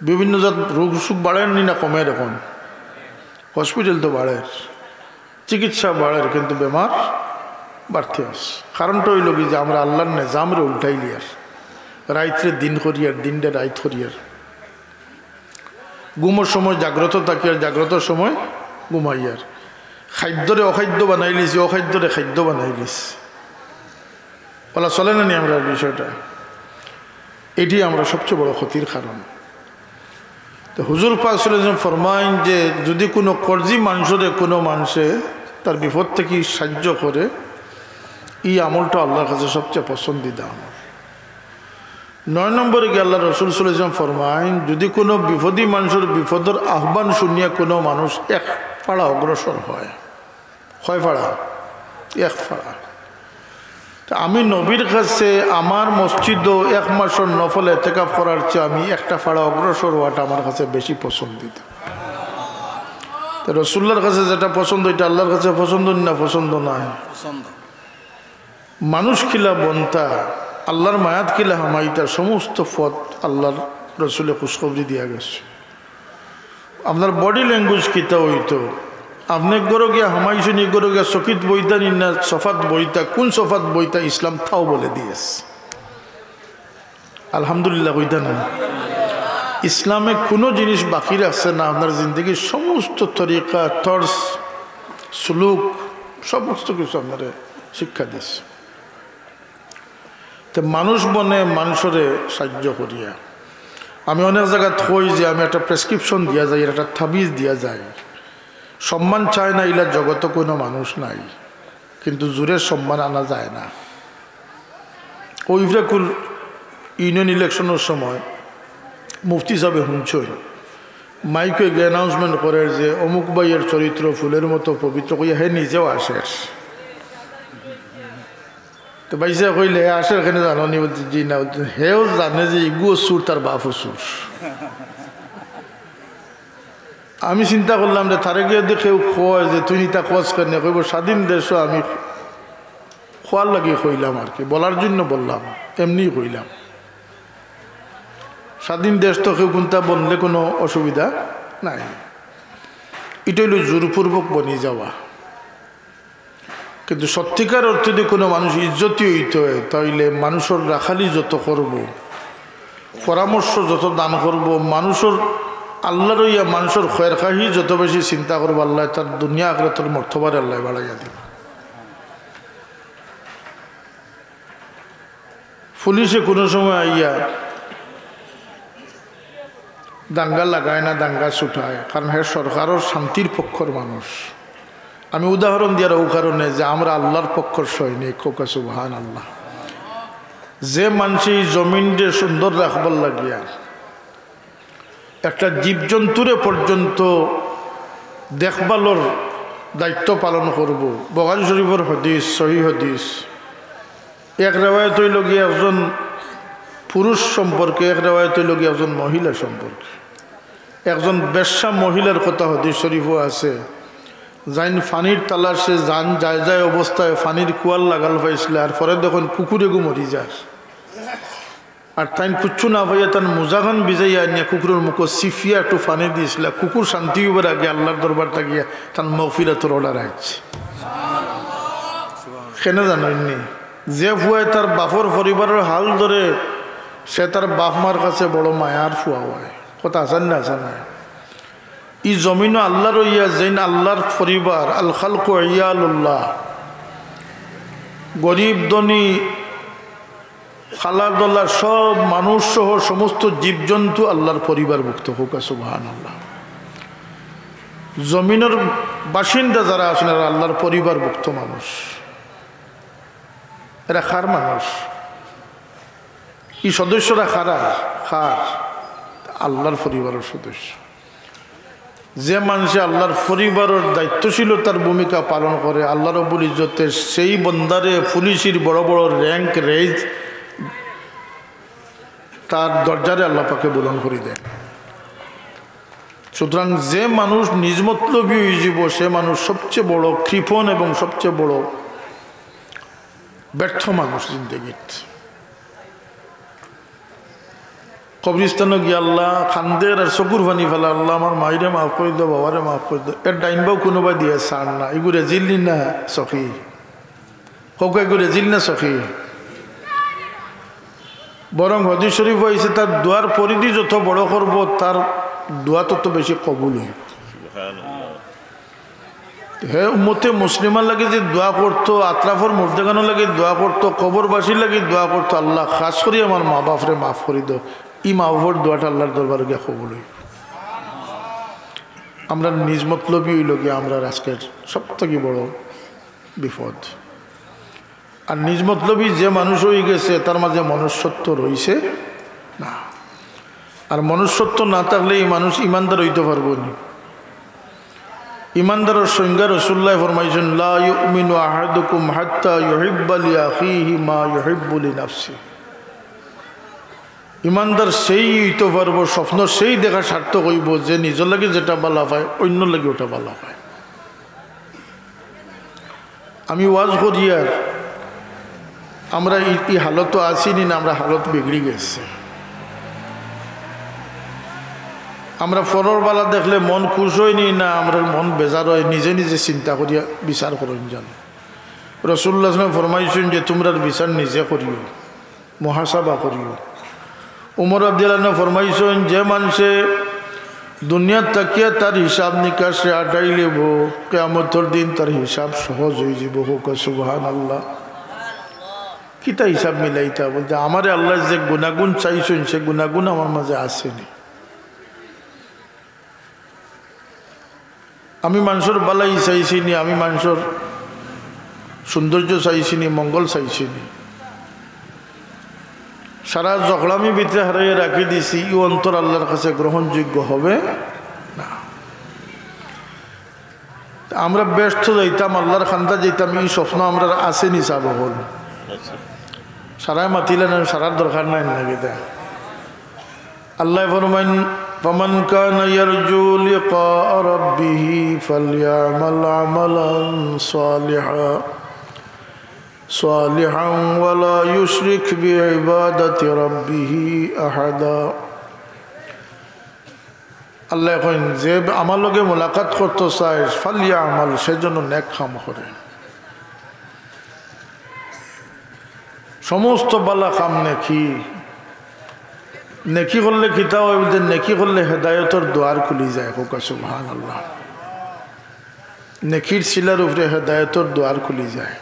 বিভিন্ন জাত রোগ অসুখ বাড়ের নি না কমের? এখন হসপিটাল তো বাড়ের, চিকিৎসা বাড়ের, কিন্তু বেমার বাড়তে আছে। কারণটা অইলো কি যে আমরা আল্লার নিজামরে উল্টাইলিয়ার, রাইতরে দিন করিয়ার, দিনরে রাইত করিয়ার, ঘুমর সময় জাগ্রত থাকিয়ার, জাগ্রতর সময় ঘুমাইয়ার। খাদ্যরে অখাদ্য বানাইলিছি, অখাদ্যরে খাদ্য বানাইলিছি। বলা চলে না নি আমরার বিষয়টা? এটি আমরার সবচেয়ে বড় ক্ষতির কারণ। তো হুজুর পাক সাল্লাল্লাহু আলাইহি ওয়াসাল্লাম ফরমাইন যে যুদি কুনু কর্জি মানষরে কুনু মানষে তার বিপদ থাকি সাইয্য করে, ই আমলটা আল্লার কাছে সবচেয়ে পছন্দিদা আমল। নয় নম্বরে গিয়া আল্লার রসুল সাল্লাল্লাহু আলাইহি ওয়াসাল্লাম ফরমাইন, যুদি কুনু বিপদি মানষর বিপদর আহ্বান হুনিয়া কুনু মানুষ এক ফাড়া অগ্রসর হয়, কয় ফাড়া? এক ফাড়া। তে আমি নবীর কাছে আমার মসজিদো এক মাসর নফল এতেকাফ করার চেয়ে আমি একটা ফাড়া অগ্রসর হওয়াটা আমার কাছে বেশি পছন্দিদা। তে রসুল্লার কাছে যেটা পছন্দ, ইটা আল্লার কাছে পছন্দ না পছন্দ নায়? পছন্দ। মানুষ কিলা বনতা, আল্লার মায়াত কিলা হামাইতা, সমস্ত পথ আল্লার রসুলে খুশখবরি দিয়া গেছে। আপনার body language কিতা অইতো, আপনে ঘরো গিয়া হামাইছইন, ই ঘরো গিয়া চকিত বইতা নি না সোফাত বইতা, কুন সোফাত বইতা, ইসলাম তাও বলে দিয়েছে। আলহামদুলিল্লাহ কইতা না? ইসলামে কুনু জিনিস বাকি রাখছে না, আপনার জিন্দেগির সমস্ত তরিকা, তর্জ, সুলুক, সমস্ত কিছু আপনারে শিক্ষা দিছে। তে মানুষ বনে মানষরে সাইয্য করিয়া। আমি অনেক জাগাত কই যে আমি একটা prescription দিয়া যাই, একটা তাবিজ দিয়া যাই। সম্মান চায় না, ইলা জগতো কুনু মানুষ নাই, কিন্তু জুরে সম্মান আনা যায় না। অউ ইফরাকুল ইউনিয়ন ইলেকশনর সময় মুফতি সাবে হুনছইন, মাইকো গিয়া announcement করের যে অমুক ভাইয়ের চরিত্র ফুলের মতো পবিত্র, কইয়া হে নিজেও আসের। তো ভাইসাব কইলে, "হে আসের কেনে জানো নি?" বলতে, "জি না।" বলতে, "হেও জানে যে ইগুও চুর, তার বাপও চুর।" আমি চিন্তা করলাম যে তারে গিয়া যদি কেউ কয় যে, "তুই ইতা কস কেনে?" কইবো, "স্বাধীন দেশও আমি কওয়ার লাগি কইলাম আর কি, বলার জন্য বললাম, এমনিই কইলাম।" স্বাধীন দেশ তো কেউ কুনতা বনলে কুনু অসুবিধা নাই। ইটা অইলো জোরপূর্বক বনি যাওয়া। কিন্তু সত্যিকার অর্থে যদি কুনু মানুষ ইজ্জতি অইতে অয়, তাইলে মানষর রাখালি যত করবো, পরামর্শ যত দান করবো, মানষর আল্লার অইয়া মানষর খয়েরখাহি যত বেশি চিন্তা করবো, আল্লায় তার দুনিয়া আখিরাতর মর্তবারে আল্লায় বাড়াইয়া দিবা। পুলিশে কুনু সময় আইয়া দাঙ্গা লাগায় না, দাঙ্গা ছুটায়, কারণ হে সরকারর শান্তির পক্ষর মানুষ। আমি উদাহরণ দিয়ার অউ কারণে যে আমরা আল্লার পক্ষর সৈনিক, কউক্কা সুবহানাল্লাহ। যে মানষে ই জমিনরে সুন্দর রাখবার লাগিয়া একটা জীবজন্তুরে পর্যন্ত দেখভালর দায়িত্ব পালন করবো। বুখারী শরীফর হাদিস, সহিহ হাদিস। এক রেওয়ায়েত অইলো গিয়া একজন পুরুষ সম্পর্কে, এক রেওয়ায়েত অইলো গিয়া একজন মহিলা সম্পর্কে। একজন বেশ্যা মহিলার কথা হাদিস শরীফো আছে, যাইন পানির তালাশে যান, যায় যায় অবস্থায় পানির কুয়ার লাগাল পাইছলা, আর পরে দেখইন কুকুর এগু মরি যার। আর তাইন কুচ্ছু না পাইয়া তান মুজাখান ভিজাইয়া আনিয়া কুকুরর মুখো ছিপিয়া একটু পানি দিছলা। কুকুর শান্তি অইবার আগে আল্লার দরবার থাকিয়া তান মাগফিরাতর order আইছে। কেনে জানইন নি? যে পুয়ায় তার বাপর পরিবারর হাল ধরে, সে তার বাপ মার কাছে বড় মায়ার পুয়া অয়। কথা আছে না, আছে না? ই জমিনো আল্লার অইয়া যেইন আল্লার পরিবার, আল খালকু ইয়ালুল্লাহ, গরিব ধনী, কালা ধলা সব মানুষ সহ সমস্ত জীবজন্তু আল্লার পরিবারভুক্ত, কউক্কা সুবহানাল্লাহ। জমিনর বাসিন্দা যারা আছইন, এরা আল্লার পরিবারভুক্ত মানুষ। এরা কার মানুষ? ই সদস্যরা কারা? কার? আল্লার পরিবারর সদস্য। যে মানষে আল্লার পরিবারর দায়িত্বশীলতার ভূমিকা পালন করে, আল্লা রব্বুল ইজ্জতে সেই বন্দারে পুলিশির বড় বড় rank raise, তার দরজারে আল্লা পাকে বুলন্দ করি দেয়। সুতরাং যে মানুষ নিজ মতলবী অইযিবো, সে মানুষ সবচেয়ে বড় কৃপণ এবং সবচেয়ে বড় ব্যর্থ মানুষ জিন্দেগিত। কবরস্থানো গিয়া আল্লা কান্দের আর চকুর পানি ফালার, "আল্লা, আমার মাইরে মাফ করি দেও, বাবারে মাফ করি দেও।" এর ডাইন বাউ কুনুবায় দিয়া চার না, ইগু রেজিল নি না সখী? কউক্কা, ইগু রেজিল না সখী? বরং হাদিস শরীফো আইছে, তার দোয়ার পরিধি যত বড় করবো, তার দোয়া তত বেশি কবুল অইবো। সুবহানাল্লাহ। হে উম্মতে মুসলিমার লাগি যে দোয়া করতো, আতরাফর মুর্দেগানর লাগি দোয়া করতো, কবরবাসীর লাগি দোয়া করতো, "আল্লাহ, খাস করি আমার মা বাপরে মাফ করি দেও।" ই মা বাপর দোয়াটা আল্লাহর দরবারে গিয়া কবুল অইবো। আমরা নিজ মতলবি অইলো গিয়া আমরার আজকের সব থাকি বড় বিপদ। আর নিজ মতলবি যে মানুষ অইগেছে, তার মাঝে মনুষ্যত্ব রইছে না। আর মনুষ্যত্ব না থাকলে ই মানুষ ইমানদার অইতো পারবো নি? ইমানদারর সংজ্ঞা রাসুলুল্লায় ফরমাইছইন, "লা ইউমিনু আহাদুকুম হাত্তা ইউহিব্বা লিআখিহি মা ইউহিব্বু লিনাফসি।" ইমানদার সেই অইতো পারবো, স্বপ্ন সেই দেখা সার্থক অইবো, যে নিজর লাগি যেটা বালা পায়, অইন্যর লাগি ওটা বালা পায়। আমি ওয়াজ করি আর আমরা ই, ই হালতো আছি নি না, আমরার হালত বিগড়ি গেছে। আমরা পরর বালা দেখলে মন খুশ অয় নি না, আমরার মন বেজার অয়, নিজে নিজে চিন্তা করিয়া বিচার করইন যান। রাসুলুল্লাহ সাল্লাল্লাহু আলাইহি ওয়াসাল্লাম ফরমাইছইন যে, "তুমরার বিচার নিজে করিও।" মুহাসাবা করিও। উমর রাদিয়াল্লাহু আনহু ফরমাইছইন, "যে মানষে দুনিয়াত থাকিয়া তার হিসাব নিকাশরে আটাইলিবো, কিয়ামতর দিন তার হিসাব সহজ অইযিবো।" কউক্কা সুবহানাল্লাহ। কিতা হিসাব মিলাইতা? বলতে, "আমারে আল্লায় যে গুনাগুন চাইছইন, সে গুনাগুন আমার মাঝে আছে নি।" আমি মানষর বালাই চাইছি নি, আমি মানষর সৌন্দর্য চাইছি নি, মঙ্গল চাইছি নি। সারা জখলামি ভিতরে হারাইয়া রাখি দিছি, ই অন্তর আল্লাহর কাছে গ্রহণযোগ্য হবে না। আমরা বেহেস্তো যাইতাম, আল্লাহর খান্দাত যাইতাম, ই স্বপ্ন আমরার আছে নি সাব অকল? সারায় মাতিলা না, সারার দরকার নাই না কিতা? আল্লায় ফরমাইন, "ফামান কানা ইয়ারজু লিকা রাব্বিহি ফালইয়ামাল আমালান সালিহা, সালিহান ওয়ালা ইউশরিক বিইবাদাতি রাব্বিহি আহাদা।" আল্লায় কইন, "যে আমার লগে মোলাকাত করতো চায়, ফালইয়ামাল, সে যেন নেক কাম করে।" সমস্ত বালা কাম নেকি। নেকি করলে কিতা অয়? বলতে, নেকি করলে হেদায়তর দুয়ার খুলি যায়। কউক্কা সুবহানাল্লাহ। নেকির ছিলার উপরে হেদায়তর দুয়ার খুলি যায়।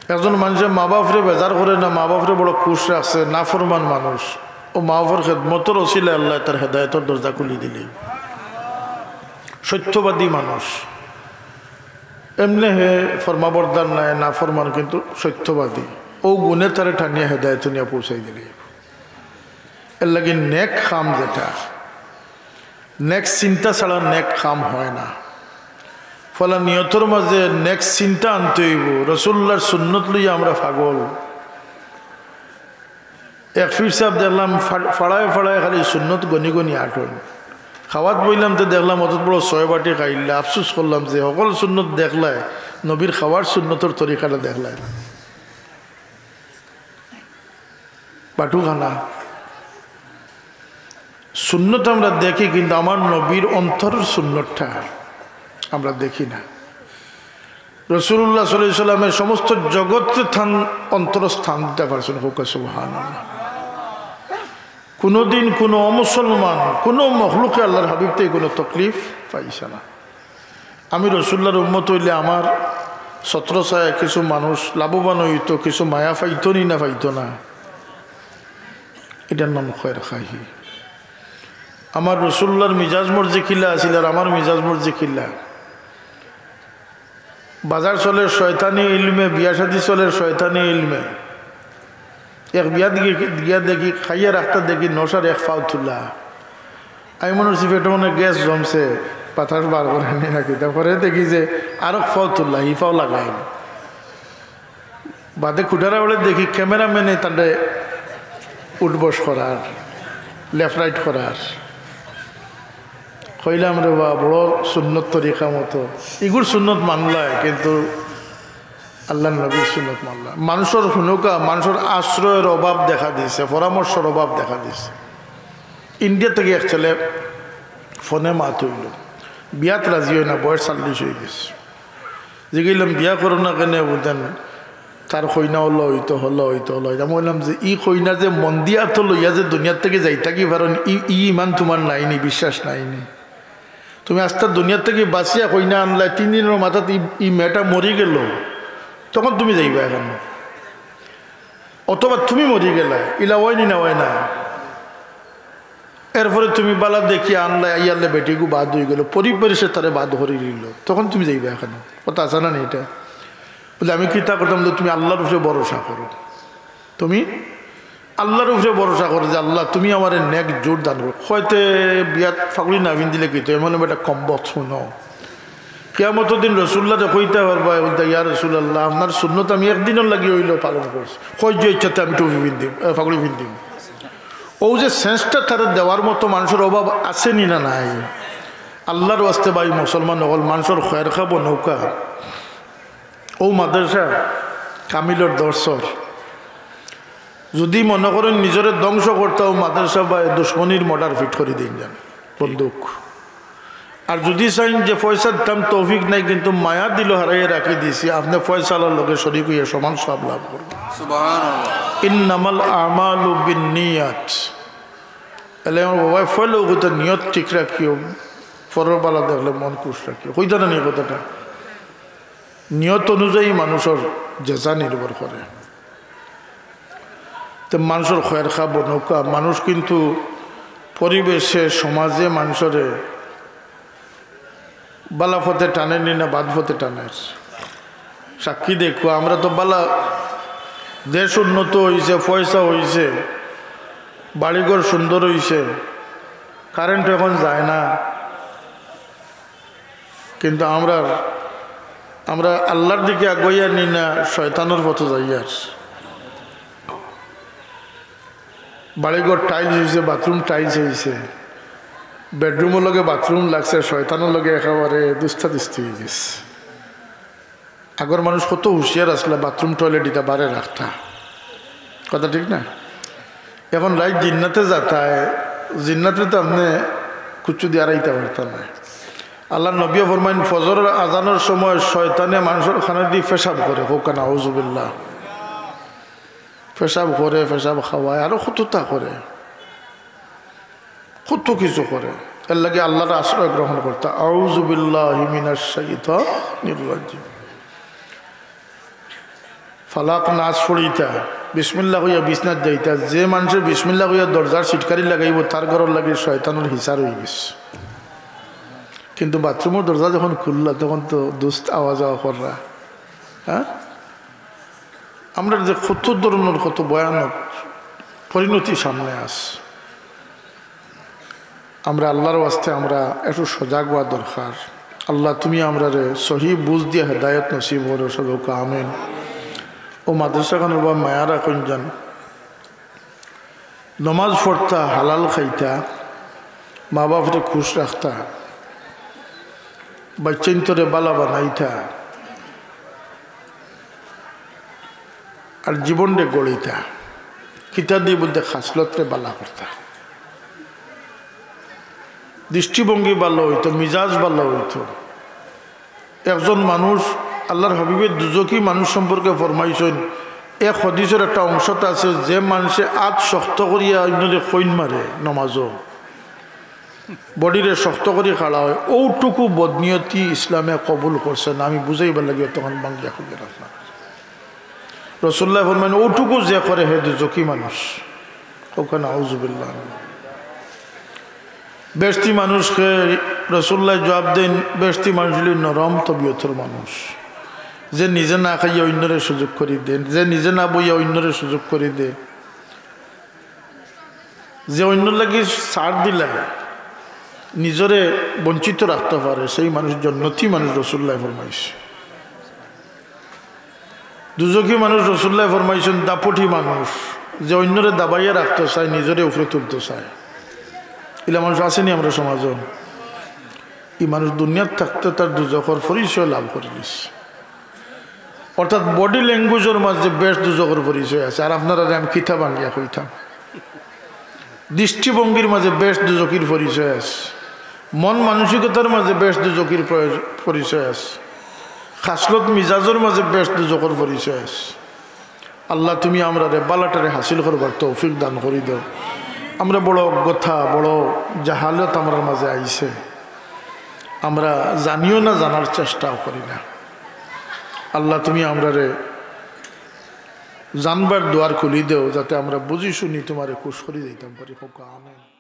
একজন মানষে মা বাপরে বেজার করে না, মা বাপরে বড় খুশ রাখছে, নাফরমান মানুষ, অউ মা বাপর খেদমতর অছিলায় আল্লায় তার হেদায়তর দরজা খুলি দিলে। সত্যবাদী মানুষ, এমনে হে ফরমাবরদার নায়, নাফরমান, কিন্তু সত্যবাদী। অউ গুণে তারে টানিয়া হেদায়তো নিয়া পৌঁছাই দিলে। এরলাগি নেক কাম যেটা, নেক চিন্তা ছাড়া নেক কাম হয় না। ফলে নিয়তর মাঝে নেক চিন্তা আনতে অইবো। রাসুলুল্লাহর সুন্নত লইয়া আমরা পাগল। এক পীর সাব দেখলাম ফা-, ফাড়ায় ফাড়ায় খালি সুন্নত গনি গনি আটইন। খাওয়াত বইলাম তে দেখলাম অত বড় ছয় বাটি খাইলা। আফসোস করলাম যে হকল সুন্নত দেখলায়, নবীর খাওয়ার সুন্নতর তরিকাটা দেখলায় না। বাটুখানা। সুন্নত আমরা দেখি, কিন্তু আমার নবীর অন্তরর সুন্নতটা আমরা দেখি না। রাসুলুল্লাহ সাল্লাল্লাহু আলাইহি ওয়াসাল্লামে সমস্ত জগতে তান অন্তর স্থান দিতা পারছইন। কউক্কা সুবহানাল্লাহ। কুনুদিন কুনু অমুসলমান, কুনু মখলুকে আল্লাহর হাবিব থাকি কুনু তকলিফ পাইছে না। আমি রাসুলুল্লাহর উম্মত অইলে আমার ছত্রছায়ায় কিছু মানুষ লাভবান অইতো, কিছু মায়া পাইতো নি না পাইতো না? ইটার নাম খয়ের খাহি। আমার রাসুলুল্লাহর মিজাজ মর্জি কিলা আছিল আর আমার মিজাজ মর্জি কিলা? বাজার চলের শয়তানি ইলমে, বিয়া শাদি চলের শয়তানি ইলমে। এক বিয়াত গি-, গিয়া দেখি, খাইয়া রাখতা দেখি নশার এক ফাও তুলা। আমি মনে করছি পেটো মনে গ্যাস জমছে, বাতাস বার করে নি নাকি। তারপরে দেখি যে আরক ফাও তুলা, হি ফাও লাগাইল। বাদে খুটারা বেড়ে দেখি ক্যামেরাম্যানে তারে উঠবস করার, left right করার। কইলাম, "রে বা, বড় সুন্নত তরিকা মতো।" ইগুর সুন্নত মানলায়, কিন্তু আল্লাহর নবীর সুন্নত মানলায়। মানষর হুনুকা, মানষর আশ্রয়র অভাব দেখা দিছে, পরামর্শর অভাব দেখা দিছে। ইন্ডিয়া থাকি এক ছেলে ফোনে মাত অইলো, বিয়াত রাজি অয় না, বয়স চল্লিশ অইগেছে। জিগাইলাম, "বিয়া করো না কেনে?" বুঝেন, "তার কইনা অলা অইতো, অলা অইতো, অলা অইতো।" আমি কইলাম যে, "ই কইনা যে মন্দিয়াত লইয়া যে দুনিয়ার থাকি যাইতা কি পারো নি, ই, ই ইমান তুমার নাই নি, বিশ্বাস নাই নি?" তুমি আস্তা দুনিয়া থাকি বাঁচিয়া কইনা আনলায়, তিন দিনর মাথাত ই, ই মেয়েটা মরি গেল, তখন তুমি যাইবায় কেনে? অথবা তুমি মরি গেলায়, ইলা অয় নি না অয় না? এরপরে তুমি বালা দেখিয়া আনলায়, আইয়ারলে বেটিগু বাদ অইগেল, পরিবারে সে তারে বাদ করি দিল, তখন তুমি যাইবায় কেনে? কথা আছে না নি ইটা? বুলে, আমি কিতা করতাম? বুলে, তুমি আল্লাহর উপরে ভরসা করো, তুমি আল্লাহর উপরে ভরসা করো যে, "আল্লাহ, তুমি আমারে নেক জুড় দান করো।" কইতে বিয়াত ফাগুড়ি না পিন্দিলে কিতা, এমন একটা কমবখত হুনো। কিয়ামতর দিন রসুল্লাহরে কইতা পারবায়, বুলতা, "ইয়া রাসূলুল্লাহ, আপনার সুন্নত আমি একদিনর লাগি অইলেও পালন করছি।" কই যে, "ইচ্ছাতে আমি টুপি পিন্দিম, এ, ফাগুড়ি পিন্দিম।" অউ যে সেন্সটা তারে দেওয়ার মতো মানষর অভাব আছে নি না নাই? আল্লাহর ওয়াস্তে ভাই মুসলমান অকল, মানষর খয়ের খাবো নৌকা। অউ মাদ্রাসা কামিলর দর্শর। যুদি মনো করইন নিজরে ধ্বংস করতা, অউ মাদ্রাসা বা দুশমনির মর্ডার ফিট করি দিন যান বন্দুক। আর যুদি চাইন যে পয়সা দিতাম তৌফিক নাই, কিন্তু মায়া দিল হারাইয়া রাখি দিছি, আপনে পয়সাআলার লগে শরিক অইয়া সমান সওয়াব লাভ করবা। সুবহানাল্লাহ। ইন্নামাল আমালু বিন্নিয়াত। এলে আমার বাবায় ফয়লাউ কইতা, নিয়ত ঠিক রাখিও, পরর বালা দেখলে মন খুশ রাখিও। কইতা না নি কথাটা? নিয়ত অনুযায়ী মানষর জেজা নির্ভর করে। তে মানষর খয়ের খাবো নৌকা, মানুষ কিন্তু পরিবেশে, সমাজে মানষরে বালা পথে টানে নি না বাদ পথে টানের। সাক্ষী দেখো, আমরা তো বালা, দেশ উন্নত অইছে, পয়সা অইছে, বাড়িঘর সুন্দর অইছে, কারেন্ট এখন যায় না, কিন্তু আমরা, আমরা আল্লাহর দিকে আগুয়াইয়ার নি না শয়তানর পথে যাইয়ার। বাড়িঘর টাইলস অইছে, বাথরুম টাইলস অইছে, বেডরুমর লগে বাথরুম লাগছে, শয়তানর লগে একেবারে দুস্তাদুস্তি অইগেছে। আগর মানুষ কত হুঁশিয়ার আছলা, বাথরুম টয়লেট ইতা বারে রাখতা, কথা ঠিক না? এখন রাইত জিন্নাতে যাতায়, জিন্নাতে তো আপনে কুচ্ছু দিয়া আরাইতা পারতা নায়। আল্লাহর নবীয়ে ফরমাইন, ফজরর আজানর সময় শয়তানে মানষর কানেদি পেশাব করে, কউক্কা না, আউযুবিল্লাহ। পেশাব করে, পেশাব খাওয়ায়, আরো কততা করে, কত কিছু করে। এরলাগি আল্লাহর আশ্রয় গ্রহণ করতা। আউযু বিল্লাহি মিনাশ শাইতানির রাজিম। ফালাক নাস পড়িতা, বিসমিল্লাহ কইয়া বিছনাত যাইতা। যে মানষে বিসমিল্লাহ কইয়া দরজার ছিটকারি লাগাইবো, তার ঘরর লাগি শয়তানর হিসার অইগেছে। কিন্তু বাথরুমর দরজা যখন খুললা, তখন তো দুস্ত আওয়া যাওয়া কররা। হ্যাঁ, আমরা যে কত ধরনর কত ভয়ানক পরিণতি সামনে আছে। আমরা আল্লাহর ওয়াস্তে আমরা একটু সজাগ অওয়া দরকার। আল্লাহ, তুমি আমরারে সহি বুঝ দিয়া হেদায়েত নসিব করো, সবে কউক্কা আমিন। অউ মাদ্রাসাখানর বায় মায়া রাখইন যান, নমাজ পড়তা, হালাল খাইতা, মা বাপরে খুশ রাখতা, বাইচ্চাইন্তরে বালা বানাইতা, আর জীবনরে গড়িতা। কিতা দি বুলতে, খাসলতরে বালা করতা, দৃষ্টিভঙ্গি ভালা অইতো, মিজাজ ভালা অইতো। একজন মানুষ, আল্লাহর হাবিবে দুজখি মানুষ সম্পর্কে ফরমাইছইন, এক হাদিসর একটা অংশত আছে, যে মানষে আত শক্ত করিয়া অইন্যরে কইন মারে নমাজো, বডিরে শক্ত করি খাড়া অয়, অউটুকু বদনিয়তি ইসলামে কবুল করছে না। আমি বুঝাইবার লাগি অতখান ভাঙ্গিয়া কইয়ার আপনারারে। রসুল্লায় ফরমাইন, অউটুকু যে করে হে দুজখি মানুষ। কউক্কা না, আউযুবিল্লাহ। বেহেশতি মানুষ কে? রসুল্লায় জুয়াব দেইন, বেহেশতি মানুষ অইলো নরম তবিয়তর মানুষ, যে নিজে না খাইয়া অইন্যরে সুযোগ করি দে, যে নিজে না বইয়া অইন্যরে সুযোগ করি দে। যে অইন্যর লাগি ছাড় দিলায়, নিজরে বঞ্চিত রাখতা পারে, সেই মানুষ জন্নতি মানুষ, রসুল্লায় ফরমাইছে। দুজখি মানুষ, রসুল্লায় ফরমাইছইন দাপটি মানুষ, যে অইন্যরে দাবাইয়া রাখতো চায়, নিজরে উপরে তুলতো চায়। ইলা মানুষ আছে নি আমরার সমাজো? ই মানুষ দুনিয়াত থাকতে তার দুজখর পরিচয় লাভ করিলিছে। অর্থাৎ বডি ল্যাঙ্গুয়েজর মাঝে বেহেশত দুজখর পরিচয় আছে। আর আপনারারে আমি কিতা ভাঙ্গিয়া কইতাম, দৃষ্টিভঙ্গির মাঝে বেহেশত দুজখির পরিচয় আছে, মন মানসিকতার মাঝে বেহেশত দুজখির প্রয়োজ-, পরিচয় আছে, খাসলত মিজাজর মাঝে বেহেশত দুজখর পরিচয় আছে। আল্লাহ, তুমি আমরারে বালাটারে হাসিল করবার তৌফিক দান করি দেও। আমরা বড় অজ্ঞতা, বড় জাহালত আমরার মাঝে আইছে। আমরা জানিও না, জানার চেষ্টাও করি না। আল্লাহ, তুমি আমরারে জানবার দুয়ার খুলি দেও, যাতে আমরা বুঝি শুনি তুমারে খুশ করি যাইতাম পারি। কউক্কা আমিন।